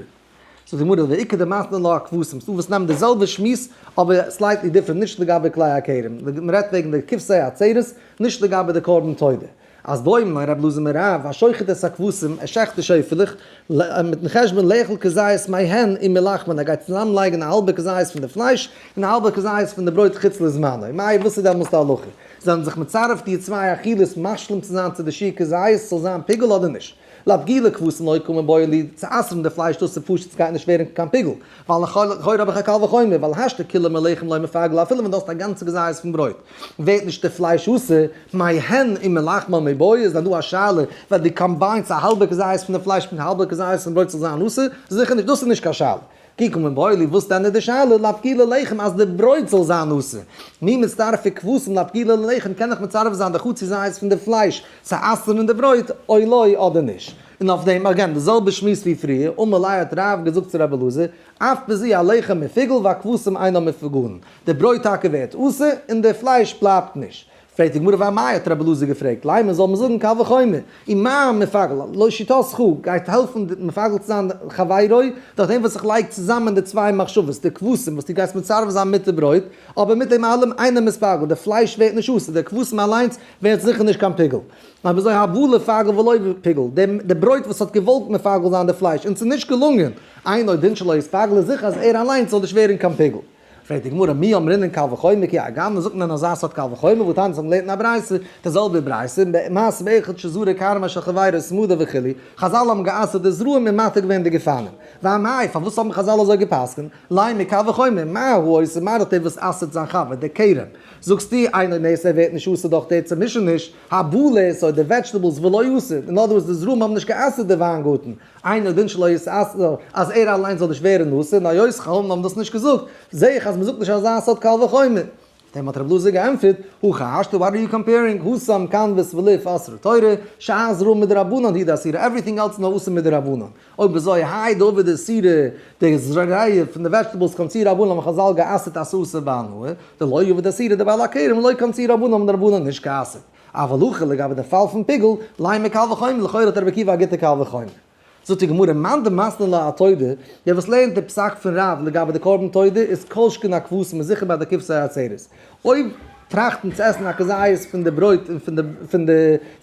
זאגט די גמרא ואיכא דמתני לה אכבשים, ס'דא וואס נעמען די זעלבע שמועס אבער slightly different, נישט לגבי כלאי הכרם, מ'רעדט וועגן די כבשי עצרת, נישט לגבי די קרבן תודה. אז בעא מיניה רב אלעזר מרב, השוחט את הכבשים, ער שעכט די שעפעלעך, מיטן חשבון לאכול כזית מהן ומלחמן, ער גייט צוזאם לייגן א האלבע כזית פון די פלייש און א האלבע כזית פון די ברויט חוץ לזמנו, מאי וואס איז דעמאלס די הלכה? זענען זיך מצרף די צוויי אכילות משלים צו זיין צו די שיעור כזית ס'זאל זיין פיגול אדער נישט? לאפגולי כבשים לא קא מיבעיא לי צו אסר'ן די פלייש דאס איז פשוט ס'גייט נישט ווערן קיין פיגול, ווייל לכאורה האב איך א קל וחומר, ווייל השתא כוליה מלחם לא מיפגלא אפילו ווען דו האסט א גאנצע כזית פון ברויט ווערט נישט די פלייש אסור, מהן ומלחמן מיבעיא איז דאן דא א שאלה ווען דו combine סט א האלבע כזית פון די פלייש מיט א האלבע כזית פון ברויט זאל זיין אסור? זיכער נישט דאס איז נישט קיין שאלה. כי קא מיבעיא לי, וואס דען איז די שאלה? לאפגולי לחם אז די ברויט זאל זיין אסור. מי מצטרפי כבשים לאפגולי לחם קען איך מצרף זיין די חצי זית פון די פלייש צו אסר'ן די ברויט או לא אדער נישט. און אויף דעם again די זעלבע שמועס ווי פריער, אמר ליה האט רב געזאגט צו רבי אלעזר, אף בזו הלחם מפוגל והכבשים אינם מפוגלין, די ברויט טאקע ווערט אסור און די פלייש בלייבט נישט. פרעגט די גמרא ואמאי האט רבי אלעזר געפרעגט, לימא זאל מען זאגן קל וחומר, ומה מפגל, לשיטתך גייט העלפן מפגל צו זיין חברו, דורך דעם וואס איך לייג צוזאמען די צוויי מחשבות, די כבשים וואס דו גייסט מצרף זיין מיט די ברויט, אבער מיט דעם אלעם אינו מתפגל, די פלייש ווערט נישט אסור, די כבשים אליינס ווערט זיכער נישט קיין פיגול. אבער אזוי הבא לפגל ולא פיגול, די ברויט וואס האט געוואלט מפגל זיין די פלייש און ס'איז נישט געלונגען, אינו דין שלא יתפגל איז זיכער אז ער אליינס זאל נישט ווערן קיין פיגול. פרעגט די גמרא מי אמרינן קל וחומר כי האי גוונא, זאגט מען אזא סארט קל וחומר והתניא האט מען געלערנט אין א ברייתא, די זעלבע ברייתא, מעשה באחד שזרע כרמו של חברו סמדר וכו', חזל האבן גע'אסר'ט די זרעים און מתיר געווען די גפנים. ואמאי, פארוואס האבן חזל אזוי גע'פסק'נט? לימא קל וחומר, מה הוא עושה, מה דאך דער וואס אסר'ט זיין חבר, דער כרם, זאגסטו אינו נאסר ער ווערט נישט אסור דורך די צומישעניש, הבא לאסור די vegetables ולא אסור, in other words די זרעים האבן נישט גע'אסר'ט די וויינגארטן, אינו דין שלא יתאסר אז ער אליינס זאל נישט ווערן אסור, נאר היות חכמים האבן דאס נישט געזאגט, זעה איך אז מ'זאגט נישט אזא סארט קל וחומר. אויף דעם האט רב אלעזר געענטפערט, הכי השתא what are you comparing, התם קנבוס ולוף אסרה תורה, שאר זרעים מדרבנן הוא דאסירא, everything else איז נאר אסור מדרבנן. אויב אזוי האי דעביד איסורא, די זריעה פון די vegetables קנסוהו רבנן האבן חזל גע'אסר'ט אז ס'אסור בהנאה, דלא עביד איסורא דבעל הכרם לא קנסוהו רבנן האבן די רבנן נישט גע'אסר'ט. אבל הכא לגבי די פאל פון פיגול, לימא קל וחומר, לכאורה האט רבי עקיבא א גוטע קל וחומר. זאגט די גמרא, מאן דמתני לה אתודה, דער וואס לערנט די פסק פון רב לגבי די קרבן תודה איז כל שכן הכבשים איז זיכער ביי די כבשי העצרת. אויב טראכטן צו עסן א כזית פון די ברויט און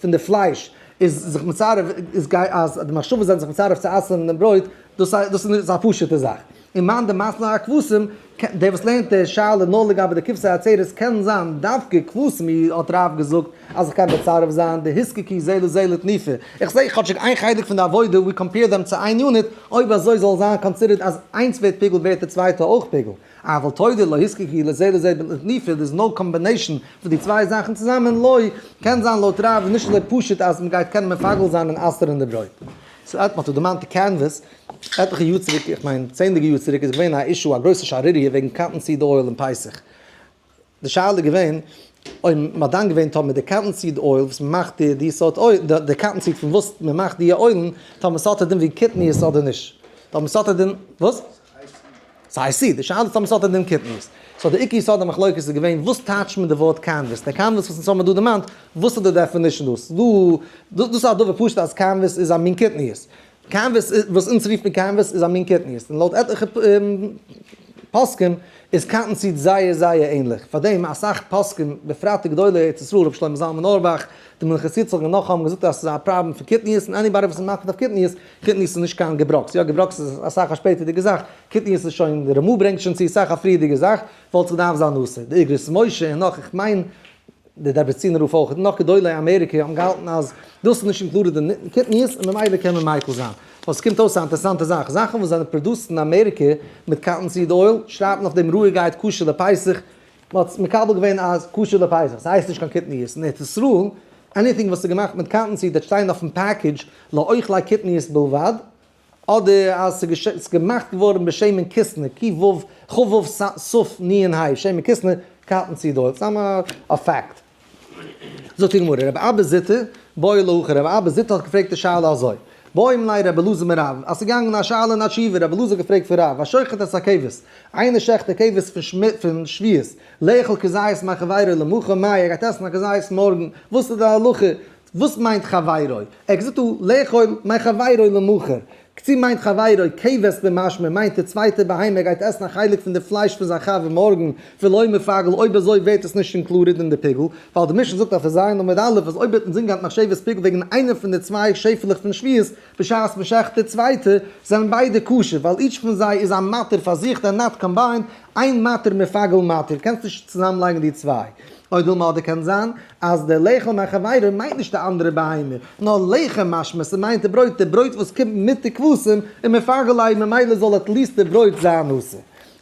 פון די פלייש איז זיך מצרף איז גיי אז די מחשבות זענען זיך מצרף צו אסר'ן דעם ברויט, דאס איז א פשוט'ע זאך. און מאן דמתני אכבשים, דער וואס לערנט די שאלה נאר לגבי די כבשי העצרת קען זיין דווקא כבשים ווי האט רב געזאגט אז איך קען מצרף זיין דהוזקקו זה לזה לתנופה, איך זעה כאטשיג איין חלק פון די עבודה we compare them צו איין unit, אויב אזוי זאל זיין considered אז איינס ווערט פיגול ווערט די צווייטע אויך פיגול, אבל תודה לא הוזקקו לזה לזה לתנופה there is no combination פון די צוויי זאכן צוזאמען לא, קען זיין לויט רב איז נישט אזוי פשוט אז מ'גייט קענען מפגל זיין און אסר'ן די ברויט. ס'האט מ'האט דערמאנט די canvas, עטליכע יאר צוריק, איך מיין צענדליגע יאר צוריק איז געווען א issue א גרויסע שערוריה וועגן cotton seed oil אין פסח. די שאלה איז געווען אויב מ'האט דן געווען טאמער די cotton seed oil וואס מ'מאכט די די סארט oil, די cotton seed פון וואס מ'מאכט די אוילן, טאמער ס'האט א דין ווי קטניות אדער נישט. טאמער ס'האט א דין, וואס? ס'הייסט seed, די שאלה איז טאמער ס'האט א דין קטניות. so די עיקר יסוד המחלוקת איז געווען וואס טייטשט מען די ווארט canvas, די canvas וואס אונז האבן דא דערמאנט, וואס איז די definition דא? ס'דא, דאס איז א דבר פשוט אז canvas איז א מין קטניות. canvas וואס אונז רופט מען canvas איז א מין קטניות, און לויט עטליכע פוסקים איז cotton seed זייער זייער ענליך, פארדעם אסאך פוסקים בפרט די גדולי ארץ ישראל רבי שלמה זלמן אויערבאך, די מנחת יצחק און נאך האבן געזאגט אז ס'איז א פראבלעם פון קטניות און anybody וואס איז מקפיד אויף קטניות, קטניות איז נישט קיין געבראקס, יא געבראקס איז אסאך א שפעטערדיגע זאך, קטניות איז שוין, די רמ"א ברענגט שוין צו אסאך א פריערדיגע זאך, וואלט זיך געדארפט זיין אסור, די אגרות משה און נאך, איך מיין די דעברעצינער רב אויך, און נאך גדולי אמעריקע האבן געהאלטן אז דאס איז נישט included אין קטניות און ממילא קען מען מיקל זיין. ווייל ס'קומט אויס א אינטערעסאנטע זאך, זאכן וואס זענען produced אין אמעריקע מיט cotton seed oil, שרייבט מען אויף דעם רואיגעהייט כשר לפסח, מ'האט מקבל געווען אז כשר לפסח, ס'הייסט נישט קיין קטניות, אין ארץ ישראל, anything וואס איז געמאכט מיט cotton seed וועט שטיין אויפן package לאוכלי קטניות בלבד, אדער אז ס'איז געמאכט געווארן בשמן כסנה, ק ו כ ו ס נ ה, שמן כסנה, cotton seed oil, סתם א fact. זאגט די גמרא, רבי אבא זוטא, בעי לה הכי, רבי אבא זוטא האט געפרעגט די שאלה אזוי, בעא מיניה רבי אלעזר מרב, אז ס'איז געגאנגען א שאלה און א תשובה, רבי אלעזר האט געפרעגט פון רב, השוחט את הכבש, איינער שעכט די כבש פון שביעית, לאכול כזית מחבירו למחר, מאי, ער גייט עסן א כזית מארגן, וואס איז די הלכה? וואס מיינט חברו? ער האט געזאגט דא לאכול מחבירו למחר. צו מיינט חברו כבש במשמע מיינט די צווייטע בהמה גייט עסן א חלק פון די פלייש פון זיין חבר מארגן ולא מפגל אויב אזוי ווערט עס נישט included אין די פיגול ווייל די משנה זאגט אויף ז' עמוד א' אז אויב האט אינזין געהאט מחשבת פיגול וועגן איינע פון די צוויי שעפעלעך פון שביעית בשעת מען שעכט די צווייטע זענען ביידע כשר ווייל each פון זיי איז א מתיר פאר זיך they're not combined אין מתיר מפגל מתיר קענסט נישט צוזאם לייגן די צוויי. או דילמא אדער קען זיין אז דער לאכול מחבירו מיינט נישט די אנדערע בהמה, נאר לחם משמע ס'מיינט די ברויט, די ברויט וואס קומט מיט די כבשים, ומפגל ליה ממילא זאל at least די ברויט זיין אסור.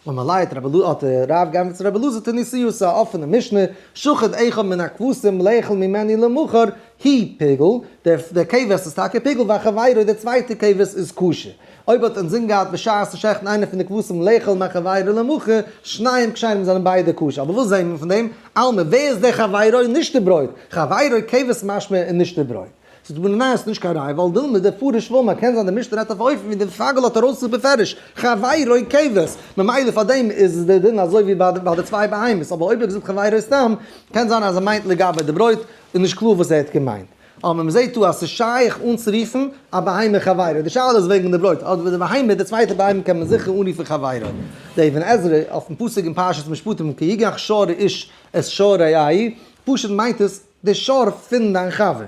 אמר ליה האט רבי האט רב געענטפערט צו רבי אלעזר תניתוה א אפענע משנה, שחט אחד מן הכבשים לאכול ממנו למחר, הוא פיגול, דער דער כבש איז טאקע פיגול וחבירו דער צווייטער כבש איז כשר. אויב האט אינזין געהאט בשעת'ן שעכטן איינער פון די כבשים לאכול מחבירו למחר, שניהם כשרים זענען ביידע כשר. אבער וואס זעהן מיר פון דעם? אלמא ווער איז דער חבירו? נישט די ברויט. חבירו כבש משמע און נישט די ברויט. ס'איז דא ניין ס'איז נישט קיין ראיה ווייל דילמא דפריש ואמר קען זיין די משנה רעדט אויף א אופן ווי די פגל האט ארויס בפירוש חבירו כבש ממילא פאר דעם איז די דין אזוי ווי ביי די צוויי בהמות אבער אויב ער האט געזאגט חבירו סתם קען זיין אז ער מיינט לגבי די ברויט איז נישט קלאר וואס ער האט געמיינט אבער מ'זעט דא אז ס'איז שייך אנצורופן א בהמה חבירו די שאלה איז וועגן די ברויט אדער די בהמה די צווייטע בהמה קען מען זיכער אנרופן חבירו די אבן עזרא אויפן פסוק אין פרשת משפטים כי יגח שור איש את שור רעהו פשוט מיינט עס די שור פון דיין חבר.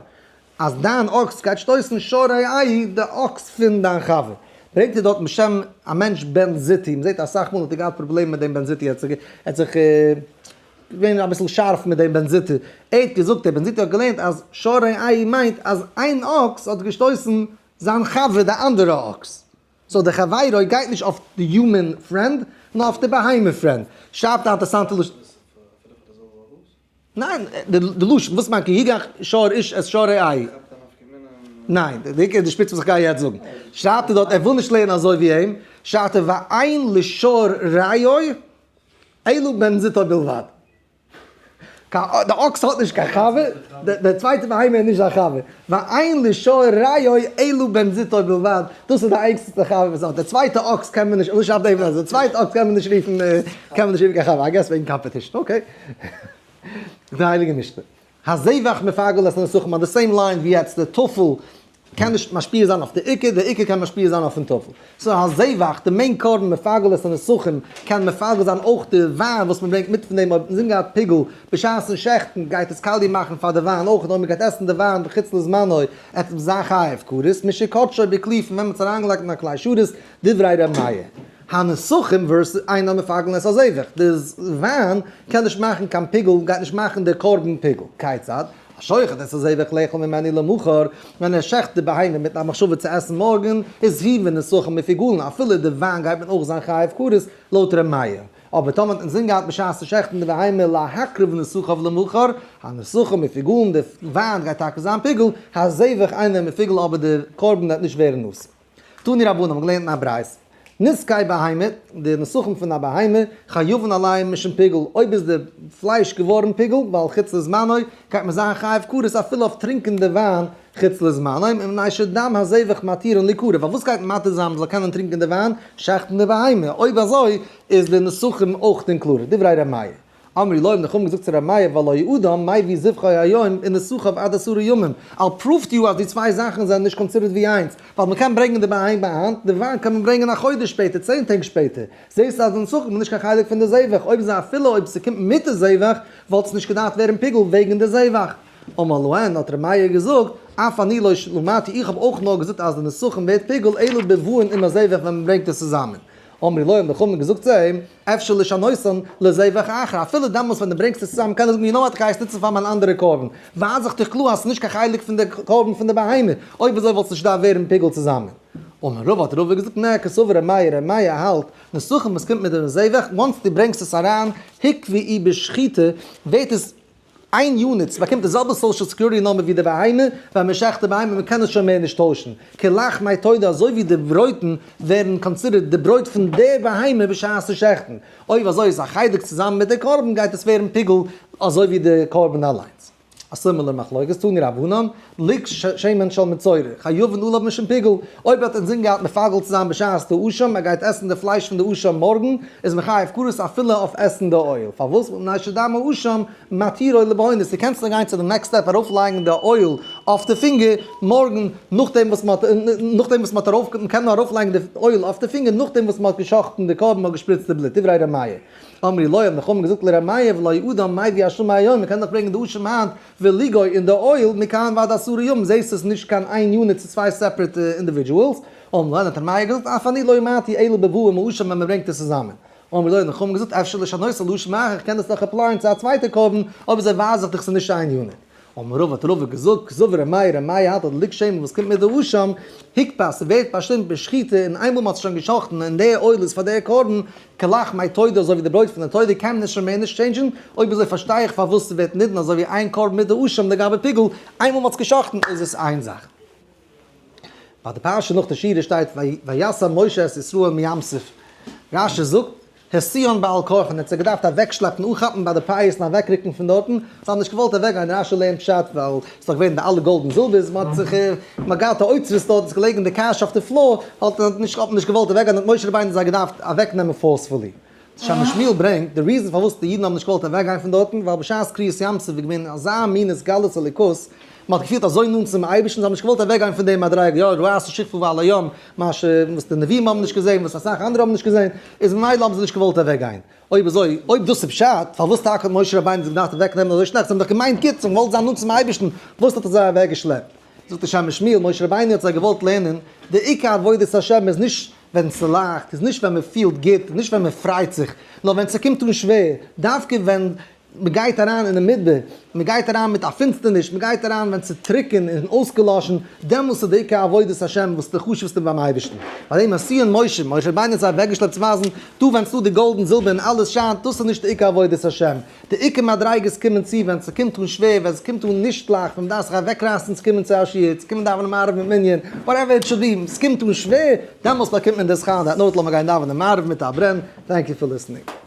אז דיין אקס גייט שטויסן שור רעהו די אקס פון דיין חבר. ברענגט ער דארט בשם א מענטש בן זוטי, מ'זעט אסאך מאל האט ער געהאט פראבלעמען מיט דעם בן זוטי, ער האט זיך געווען אביסל שארף מיט דעם בן זוטי, ער האט געזאגט, דער בן זוטי האט געלערנט אז שור רעהו מיינט אז איין אקס האט געשטויסן זיין חבר די אנדערע אקס. so די חבירו גייט נישט אויף די human friend, נאר אויף די בהמה friend. שרייבט א אינטערעסאנטע לשון. ניין, די לשון, וואס מיינט כי יגח שור איש את שור רעהו? ניין, די עיקר איז די שפיץ וואס איך גיי יעצט זאגן. שרייבט ער דארט, ער וויל נישט לערנען אזוי ווי אים, שרייבט ער ואין לשור רעהו אלא בן זוטו בלבד. די אקס האט נישט קיין חבר, די צווייטע בהמה איז נישט זיין חבר. ואין לשור רעהו אלא בן זוטו בלבד, דאס איז די איינציגסטע חבר וואס ער האט. די צווייטע אקס קען מען נישט, אזוי שרייבט אבן עזרא, די צווייטע אקס קען מען נישט רופן, קען מען נישט רופן קיין חבר, I guess וועגן competition, okay. די הייליגע משנה. הזבח מפגל את הנסכים on the same line ווי יעצט די טפל קען נישט משפיע זיין אויף די עיקר, די עיקר קען משפיע זיין אויפן טפל. so הזבח, די main קרבן מפגל את הנסכים, קען מפגל זיין אויך די וויין וואס מען ברענגט מיט פון דעם, אויב אינזין געהאט פיגול בשעת'ן שעכטן גייט עס קאליע מאכן פאר די וויין אויך, און אויב מען גייט עסן די וויין בחוץ לזמנו עט עס זיין חייב כרת, משקדשו בכלי פון ווען מען האט עס אריינגעלייגט אין א כלי שרת, דברי ר' מאיר. הנסכים versus אינן מפגלין את הזבח, די וויין קען נישט מאכן קיין פיגול, גייט נישט מאכן די קרבן פיגול, כיצד? השוחט את הזבח לאכול ממנו למחר, ווען ער שעכט די בהמה מיט א מחשבה צו עסן מארגן, איז הוא ונסכים מפוגלין, אפילו די וויין גייט מען אויך זיין חייב כרת, לויט ר' מאיר. אבער טאמער האט אינזין געהאט בשעת צו שעכטן די בהמה להקריב נסכיו למחר, הנסכים מפוגלין, די וויין גייט טאקע זיין פיגול, הזבח אינו מפוגל אבער די קרבן וועט נישט ווערן נאס. תנו רבנן האבן געלערנט אין א ברייתא, נסכי בהמה, די נסכים פון א בהמה, חייבין עליהם משום פיגול, אויב איז די פלייש געווארן פיגול, ווייל חוץ לזמנו, גייט מען זיין חייב כרת אפילו אויף טרינקען די וויין חוץ לזמנו, מפני שדם הזבח מתירן ליקרב, פארוואס גייט מען מתיר זיין מען זאל קענען טרינקען די וויין, שעכטן די בהמה, אויב אזוי איז די נסכים אויך אין קלארע, דברי ר' מאיר. אמרו לו, האבן די חכמים געזאגט צו ר' מאיר, והלא אדם מביא זבחו היום ונסכיו עד עשרה ימים, I'll prove to you אז די צוויי זאכן זענען נישט considered ווי איינס, ווייל מ'קען ברענגען די בהמה היינט, די וויין קען מען ברענגען א חודש שפעטער, 10 טעג שפעטער, זעסטו אז די נסכים איז נישט קיין חלק פון די זבח, אויב זיי אפילו אויב ס'קומט מיט די זבח, וואלט עס נישט געדארפט ווערן פיגול וועגן די זבח. אמר להן, האט ר' מאיר געזאגט, אף אני לא למדתי, איך האב אויך נאר געזאגט אז די נסכים ווערט פיגול אלא בבואן עם הזבח ווען מ'ברענגט עס צוזאמען. אמרו לו, האבן די חכמים געזאגט צו אים, אפשר לשנותן לזבח אחר, אפילו דעמאלס ווען דו ברענגסט עס צוזאמען קען ער זאגן, you know what, כ'גיי עס נוצן פאר מיין אנדערע קרבן, ווייז איך דיך קלאר אז ס'איז נישט קיין חלק פון די קרבן פון די בהמה, אויב אזוי וואלט עס נישט געדארפט ווערן פיגול צוזאמען. אמר רבא, האט רבא געזאגט, נע, קסבר ר' מאיר, ר' מאיר האלט, נסכים וואס קומט מיט דעם זבח, once דו ברענגסט עס אריין, הוקבעו בשחיטה, ווערט עס איין unit, ס'באקומט די זעלבע social security number ווי די בהמה, ווען מ'שחט די בהמה, מ'קען עס שוין מער נישט טוישן. כלחמי תודה, אזוי ווי די ברויטן ווערן considered די ברויט פון די בהמה בשעת'ן שעכטן. אויב אזוי איז א חלק צוזאמען מיט די קרבן גייט עס ווערן פיגול אזוי ווי די קרבן אליינס. א similar מחלוקת, תנו רבנן, לוג שמן של מצורע, חייבין עליו משום פיגול, אויב האט אינזין געהאט מפגל צו זיין בשעת די אשם, ער גייט עסן די פלייש פון די אשם מארגן, איז מען חייב כרת אפילו אויף עסן די oil. פארוואס? מפני שדם האשם מתירו לבהונות, דו קענסט נאר גיין צו די next step ארויפלייגן די oil אויף די פינגער מארגן נאכדעם וואס מען האט נאכדעם וואס מען האט ארויף מען קען נאר ארויפלייגן די oil אויף די פינגער נאכדעם וואס מען האט געשחט'ן די קרבן און געשפריצט די בלוט, דברי ר' מאיר. אמרו לו, האבן די חכמים געזאגט לר' מאיר והלא אדם מביא אשמו היום, מען קען דאך ברענגען די אשם היינט ולוגו אין די oil מכאן ועד עשרה ימים, זעהסט עס נישט קיין איין unit ס'איז צוויי separate individuals, אמר להן האט ר' מאיר געזאגט אף אני לא אמרתי אלא בבא עם האשם ווען מען ברענגט עס צוזאמען. אמרו לו האבן די חכמים געזאגט אפשר לשנותו לאשם אחר, איך קען דאס דאך apply ען צו א צווייטע קרבן, אויב אזוי ווייז איך דיך ס'איז נישט איין unit. אמר רבא האט רבא געזאגט, קסבר ר' מאיר, ר' מאיר האלט אז די לוג שמן וואס קומט מיט די אשם, הוקפא, ס'ווערט באשטימט בשחיטה און איינמאל מ'האט עס שוין געשחט'ן און די אויל איז פאר די קרבן, כלחמי תודה אזוי ווי די ברויט פון די תודה קען מען עס שוין מער נישט change ן, אויב אזוי פארשטיי איך פארוואס ס'ווערט נידון אזוי ווי איין קרבן מיט די אשם לגבי פיגול, איינמאל מ'האט עס געשחט'ן איז עס איין זאך. ביי די פרשה נאך די שירה שטייט ויסע משה את ישראל מים סוף, רשי זאגט הסיען בעל כרחן, ער האט זיי געדארפט אוועקשלעפן אנכאפן ביי די פאות און אוועקרוקן פון דארטן, זיי האבן נישט געוואלט אוועקגיין, רשי לערנט פשט ווייל ס'איז דאך געווען די אלע גאלד און זילבערס, מ'האט זיך מ'האט געהאט א אוצרות דארט, ס'איז געלעגן די cash אויף די floor, האט מען נישט האט מען נישט געוואלט אוועקגיין האט משה רבינו זיי געדארפט אוועקנעמען forcefully. שם משמואל ברענגט, די reason פארוואס די אידן האבן נישט געוואלט אוועקגיין פון דארטן, ווייל בשעת קריעת ים סוף איז געווען אזא מין התגלות אלוקות, מען האט געפילט אזוי נאנט צום אייבערשטן, זיי האבן נישט געוואלט אוועקגיין פון די מדריגה, יא, ראתה שכבה על הים, מה ש וואס די נביאים האבן נישט געזען, וואס אסאך אנדערע האבן נישט געזען, איז ממילא האבן זיי נישט געוואלט אוועקגיין. אויב אזוי, אויב דאס איז פשט, פארוואס טאקע האט משה רבינו זיי געדארפט אוועקנעמען אזוי שלעכט, זיי האבן דאך געמיינט גוט, זיי האבן געוואלט זיין נאנט צום אייבערשטן, וואס האט ער זיי אוועקגעשלעפט? זאגט דער שם משמואל, משה רבינו האט זיי געוואלט לערנען, די עיקר עבודת השם איז נישט ווען ס'לייכט, איז נישט ווען מ'פילט גוט, נישט ווען מ'פרייט זיך, נאר ווען ס'קומט אן שווער, דווקא ווען מ'גייט אריין אינעם מדבר, מ'גייט אריין מיט א פינסטערניש, מ'גייט אריין ווען ס'איז טרוקן און אויסגעלאשן, דעמאלס איז די עיקר עבודת השם וואס איז די חשוב'סטע ביים אייבערשטן. ביי דעם הסיען משה, משה רבינו האט זיי אוועקגעשלעפט צו ווייזן, דא ווען ס'דא די גאלד און זילבער און אלעס שיינט, דאס איז נישט די עיקר עבודת השם. די עיקר מדריגות קומען צו ווען ס'קומט אן שווער, ווען ס'קומט אן נישט לייכט, ווען מ'דארף זיך אוועקרייסן צו קומען צו א שיעור, צו קומען דאווענען מעריב מיט מנין, whatever it should be, ס'קומט אן שווער, דעמאלס באקומט מען די שכר, on that note לאמיר גיין דאווענען מעריב מיט א ברען, thank you for listening.